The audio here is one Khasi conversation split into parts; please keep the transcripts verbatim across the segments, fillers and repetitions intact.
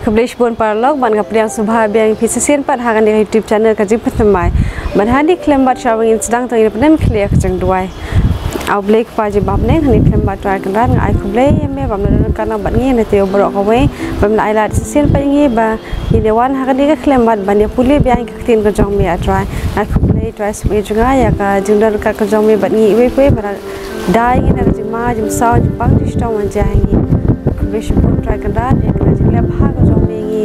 Khublei shibun paralok, bad nga pdiang sngewbha biang ïa phi shisien pat ha kane ka YouTube channel Ka Jingpynthymmai. Bad ha kane ka khyllipmat shuwa ba ngin sdang, to ngin pynkhie ïa ka jingduwai. A Blei Kpa jong ngi ba ha kane ka khyllipmat, Trai Kynrad, nga ai khublei ïa me ba me la don ryngkat lang bad ngi ha kane ka taïew baroh kawei, ba me la ai lad shisien pat ïa ngi ba ngin ïa wan ha kane ka khyllipmat ban ïa pule biang ïa ka ktien ka jong me, A Trai. Nga ai khublei, Trai, sngewbha ïa ka jingdon ryngkat ka jong me bad ngi iwei pa iwei, ba la da ïa ngi da ka jingma, jingsaw, jingpang, jingshitom ban jia ïa ngi. Khublei shibun, Trai Kynrad, ïa ka jingleh bha ka jong me ïa ngi.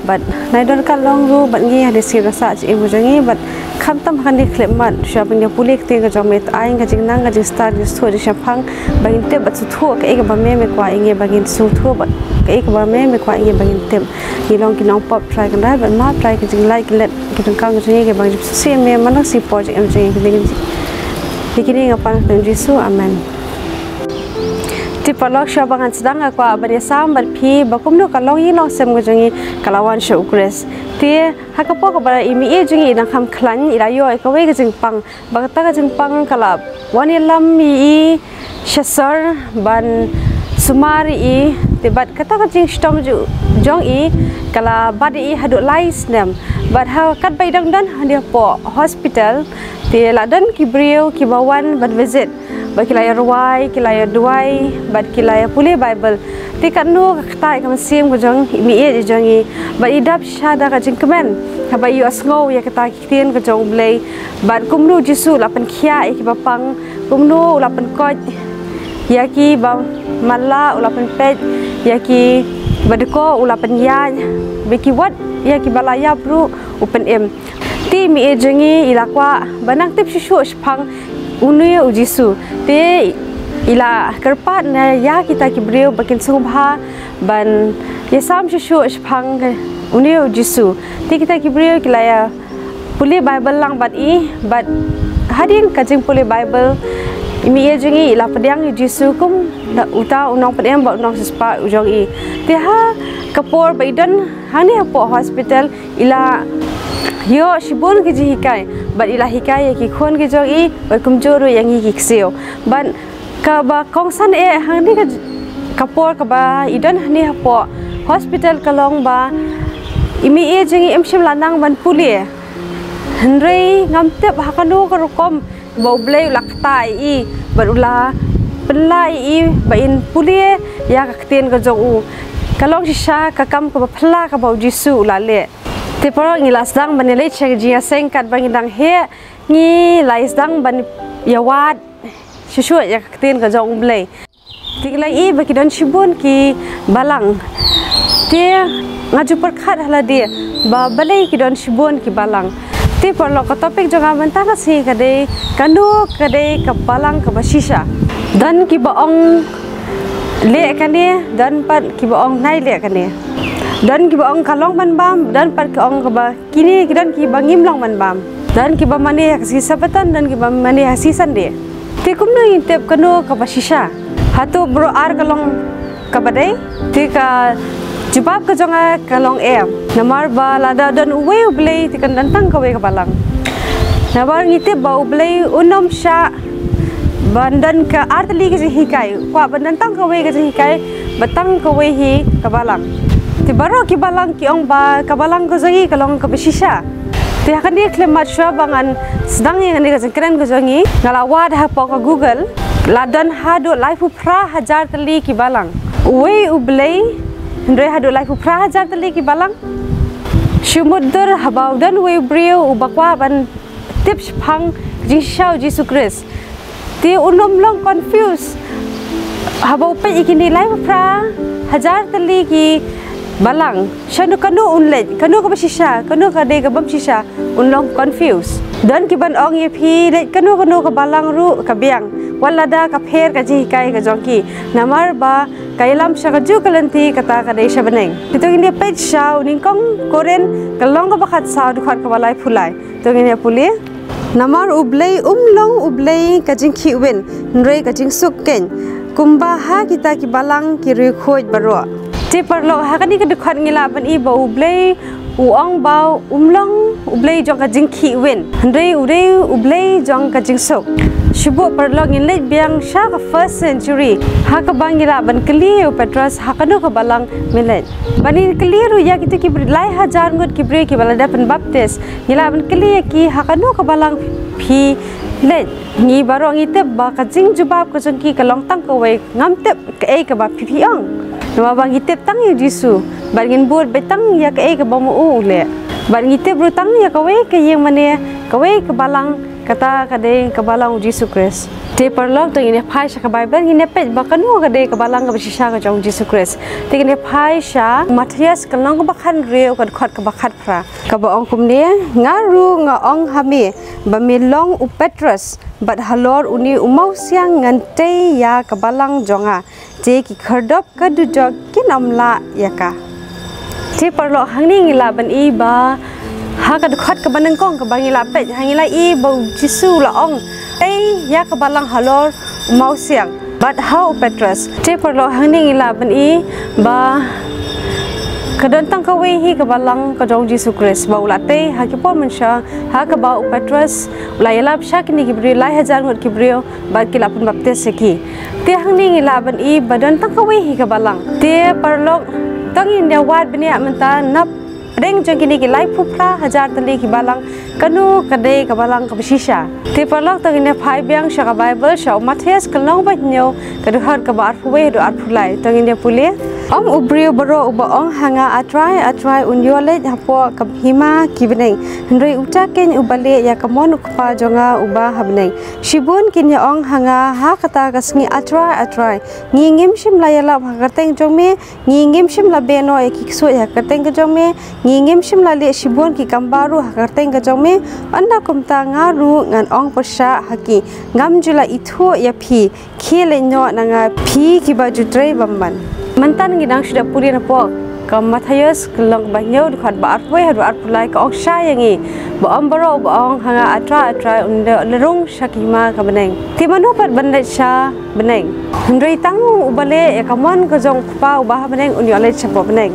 Bad nai don ka long ruh bad ngi ha kane ka sngi ka sah jingim ka jong ngi, bad khamtam ha kane ka khyllipmat shuwa ban ïa pule ïa ka ktien ka jong me, to ai ka jingnang, ka jingstad, ka jingsuk, ka jingshemphang, ba ngin tip bad sngewthuh kaei kaba me, me kwah ïa ngi ba ngin sngewthuh, bad kaei kaba me, me kwah ïa ngi ba ngin tip. Ngi long ki nongpop, Trai Kynrad, bad map, Trai, ka jinglait, ka lait, ka jingkang ka jong ngi, kaba ngi sngewsih ïa me man la ka sngi por jingim jong ngi. Ïa kine nga pan ha ka kyrteng Jisu. Amen. Te paralok, shuwa ba ngan sdang, nga kwah ban ïasam bad phi ba kumno ka longïing longsem ka jong ngi ka la wan sha U Khrist. Te ha ka por kaba i mei jong ngi i dang kham khlaiñ, i la ïoh ïa kawei ka jingpang, ba kata ka jingpang ka la wan ïalam ïa i sha sor ban sumar ïa i. Te bad kata ka jingshitom ju-, jong i ka la bat ïa i haduh lai snem. Bad ha katba i dang don hangne hapoh hospital, te la don ki briew kiba wan ban visit, ba ki la ïa rwai, ki la ïa duwai, bad ki la ïa pule Baibl. Te katno ka kata ka mynsiem ka jong i mei jong ngi, bad i dap shisha da ka jingkmen haba i ïohsngew ïa kata ki ktien ka jong U Blei, bad kumno U Jisu u la pynkhiah ïa kiba pang, kumno u la pynkoit ïa kiba matlah, u la pynpeit ïa kiba dkoh, u la pynïaid, bad ki wat ïa kiba la ïap ruh u pynim. Te i mei jong ngi i la kwah ban nang tip shuh shuh shaphang une U Jisu. Te i la kyrpad na ïa kita ki briew ba kin sngewbha ban ïasam shuh shuh shaphang une U Jisu. Te kita ki briew ki la ïa pule Baibl lang bad i, bad hadien ka jingpule Baibl, i mei jong ngi i la pdiang ïa U Jisu kum uta u nongpynim bad u nongsiewspah u jong i. Te ha ka por ba i don hangne hapoh hospital, i la ïoh shibun ki jinghikai, bad i la hikai ïa ki khun ki jong i, bad kumjuh ruh ïa ngi ki ksiew. Bad kaba kongsan eh hangne ka, ka por kaba i don hangne hapoh hospital ka long ba i mei jong ngi im shym la nang ban pule. Hynrei ngam tip ha kano ka rukom ba U Blei u la ktah ïa i, bad u la pynlah ïa i ba in pule ïa ka ktien ka jong u. Ka long shisha ka kam kaba phylla kaba U Jisu u la leh. Te paralok, ngi la sdang ban ïaleit sha ka jingïaseng, katba ngi dang heh ngi la sdang ban ïawad shuh shuh ïa ka ktien ka jong U Blei. Te ngi la ïohi ba ki don shibun ki balang. Te nga ju pyrkhat ha lade ba balei ki don shibun ki balang. Te paralok, ka topic jong nga mynta ka sngi ka dei, kano ka dei ka balang kaba shisha. Don kiba ong leh kane, don pat kiba ong nai leh kane. Don kiba ong ka long man bam, don pat kiba ong kaba kine ki don kiba ngim long man bam. Don kiba mane ha ka sngi Sabaton, don kiba mane ha ka sngi Sunday. Te kumno ngin tip kano kaba shisha? Hato baroh ar ka long kaba dei? Te ka jubab ka jong nga ka long em. Namar ba lada don uwei U Blei te kan don tang kawei ka balang. Namar ngi tip ba U Blei un ym shah ban don ka ar tylli ka jinghikai, u kwah ban don tang kawei ka jinghikai, bad tang kawei hi ka balang. Te baroh ki balang ki ong ba ka balang ka jong ngi ka long kaba shisha. Te ha kane ka khyllipmat shuwa ba ngan sdang ïa kane ka jingkren ka jong ngi, nga la wad hapoh ka Google, la don haduh laiphew phra hajar tylli ki balang. Uwei U Blei, hynrei haduh laiphew phra hajar tylli ki balang. Shu mutdur haba u don uwei u briew uba kwah ban tip shaphang ka jingshisha U Jisu Khrist. Te un ym long confuse haba u peit ïa kine laiphew phra hajar tylli ki balang. Shano kano un leit, kano kaba shisha, kano ka dei ka bym shisha, un long confuse. Don kiban ong ïa phi leit kano kano ka balang ruh ka biang, wat lada ka pher ka jinghikai ka jong ki. Namar ba ka ïalam sha kajuh ka lynti kata ka dei sha bneng. Te to ngin ïa peit sha u nyngkong Korinth ka lynnong kaba khatsaw dkhot kaba laiphew lai. To ngin ïa pule. Namar U Blei um long U Blei ka jingkhih win, hynrei ka jingsuk keiñ. Kumba ha kita ki balang ki riewkhuid baroh. Te paralok, ha kane ka dkhot ngi lah ban i ba U Blei U ong ba um long U Blei jong ka jingkhih win, hynrei u dei U Blei jong ka jingsuk. Shibun paralok, ngin leit biang sha ka first century, ha kaba ngi lah ban kylli ïa u Petros, ha kano ka balang me leit. Bad ngin kylli ruh ïa kito ki briew, lai hajar ngut ki briew kiba la dep pynbaptis, ngi lah ban kylli ïa ki, ha kano ka balang phi leit. Ngi baroh ngi tip ba ka jingjubab ka jong ki ka long tang kawei, ngam tip kaei kaba phi phi ong. Namar ba ngi tip tang ïa u Jisu, bad ngin bud beit tang ïa kaei kaba ma u u leh. Bad ngi tip ruh tang ïa kawei ka ïing mane, kawei ka balang, kata ka dei ka balang u Jisu Khrist. Te paralok, to ngin ïa phai sha ka Baibl, ngin ïa peit ba kano ka dei ka balang kaba shisha ka jong u Jisu Khrist. Te ngin ïa phai sha Mathaios ka lynnong kaba khathynriew, ka dkhot kaba khatphra, kaba ong kumne: Nga ruh nga ong ha me ba me long u Petros, bad halor une u mawsiang ngan tei ïa ka balang jong nga, te ki khyrdop ka dujok kin ym lah ïa ka. Te paralok, hangne ngi lah ban i ba ha ka dkhot kaba nyngkong kaba ngi lah peit, ha ngi lah i ba u Jisu u la ong, tei ïa ka balang halor u mawsiang bad ha u Petros. Te paralok, hangne ngi lah ban i ba ka don tang kawei hi ka balang ka jong u Jisu Khrist ba u la tei ha ki por mynshuwa, ha kaba u Petros u la ïalap sha kine ki briew, lai hajar ngut ki briew, bad ki la pynbaptis ïa ki. Te hangne ngi lah ban i ba don tang kawei hi ka balang. Te paralok, to ngin ïa wad bniah mynta napdeng jong kine ki laiphew phra hajar tylli ki balang, kano ka dei ka balang kaba shisha. Te paralok, to ngin ïa phai biang sha ka Baibl, sha u Mathaios ka lynnong ba hynñiew, ka dkhot kaba arphew wei haduh arphew lai. To ngin ïa pule. Ym u briew baroh uba ong ha nga, A Trai, A Trai, un ïoh leit hapoh ka hima ki bneng, hynrei uta keiñ uba leh ïa ka mon u Kpa jong nga uba ha bneng. Shibun kin ïa ong ha nga ha kata ka sngi, A Trai, A Trai, ngi ngim shym la ïalap ha ka kyrteng jong me, ngi ngim shym la beh noh ïa ki ksuid ha ka kyrteng ka jong me, ngi ngim shym la leh shibun ki kam baroh ha ka kyrteng ka jong me. Ynda kumta nga ruh ngan ong pyrshah ha ki, ngam ju la ithuh ïa phi, khie leit noh na nga, phi kiba ju trei bymman. Mynta ngi dang shu dep pule napoh ka Mathaios ka lynnong ba hynñiew, dkhot ba arphew wei haduh arphew lai, ka ong shai ïa ngi ba ym baroh uba ong ha nga, A Trai, A Trai, un ïoh rung sha ka hima ka bneng, te mano pat ban leit sha bneng, hynrei tang uba leh ïa ka mon ka jong u Kpa uba ha bneng un ïoh leit shapoh bneng.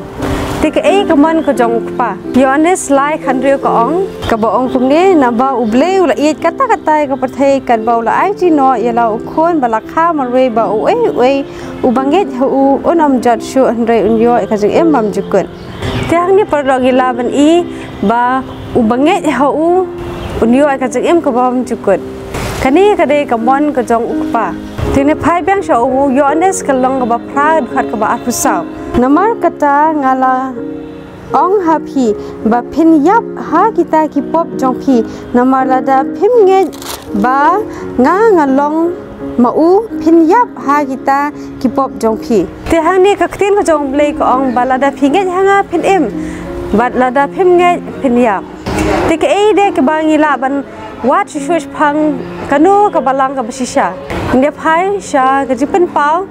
Te kaei ka mon ka jong u Kpa? Ïoannis lai khathynriew ka ong, kaba ong kumne: Naba U Blei u la ïeit katta katta ïa ka pyrthei, katba u la aiti noh ïa la u Khun ba la kha marwei, ba uei uei uba ngeit ha u un ym jot shuh, hynrei un ïoh ïa ka jingim bymjukut. Te hangne paralok, ngi lah ban i ba uba ngeit ha u un ïoh ïa ka jingim kaba bymjukut. Kane ka dei ka mon ka jong u Kpa. Te ngin phai biang sha u Ïoannis ka lynnong kaba phra, dkhot kaba arphew saw. Namar kata nga la ong ha phi ba phin ïap ha kita ki pop jong phi, namar lada phim ngeit ba nga nga long ma u, phin ïap ha kita ki pop jong phi. Te hangne ka ktien ka jong U Blei ka ong ba lada phi ngeit ha nga phin im, bad lada phim ngeit phin ïap. Te kaei de kaba ngi lah ban wad shuh shuh shaphang kano ka balang kaba shisha? Ngin ïa phai sha ka Jingpynpaw,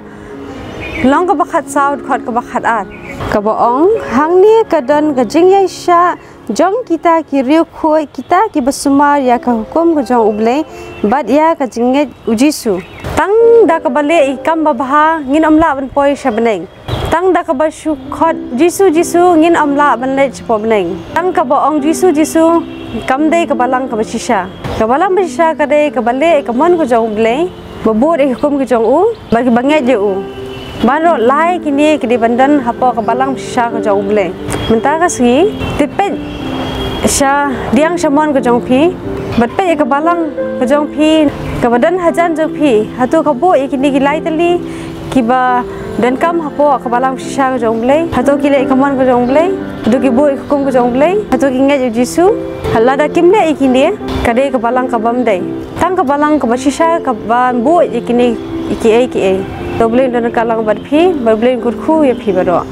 lynnong kaba khatsaw, dkhot kaba khatar, kaba ong: Hangne ka don ka jingïaishah jong kita ki riewkhuid, kita kiba sumar ïa ka hukum ka jong U Blei bad ïa ka jingngeit U Jisu. Tang da kaba leh ïa ki kam babha ngin ym lah ban poi sha bneng. Tang da kaba shu khot Jisu, Jisu, ngin ym lah ban leit shapoh bneng. Tang kaba ong Jisu, Jisu, kam dei ka balang kaba shisha. Ka balang ba shisha ka dei kaba leh ïa ka mon ka jong U Blei, ba bud ïa ka hukum ka jong u, bad kiba ngeit ïa u. Baroh lai kine ki dei ban don hapoh ka balang ba shisha ka jong U Blei. Mynta ka sngi, te peit sha diang sha mon ka jong phi, bad peit ïa ka balang ka jong phi kaba don hajan jong phi. Hato ka buh ïa kine ki lai tylli kiba donkam hapoh ka balang ba shisha ka jong U Blei? Hato ki leh ïa ka mon ka jong U Blei? Hato ki buh ïa ka hukum ka jong U Blei? Hato ki ngeit ïa U Jisu? Lada kim leh ïa kine, ka dei ka balang kabym dei. Tang ka balang kaba shisha kaban buh ïa kine kiei kiei. To U Blei un don ryngkat lang bad phi, bad U Blei un kyrkhu ïa phi baroh.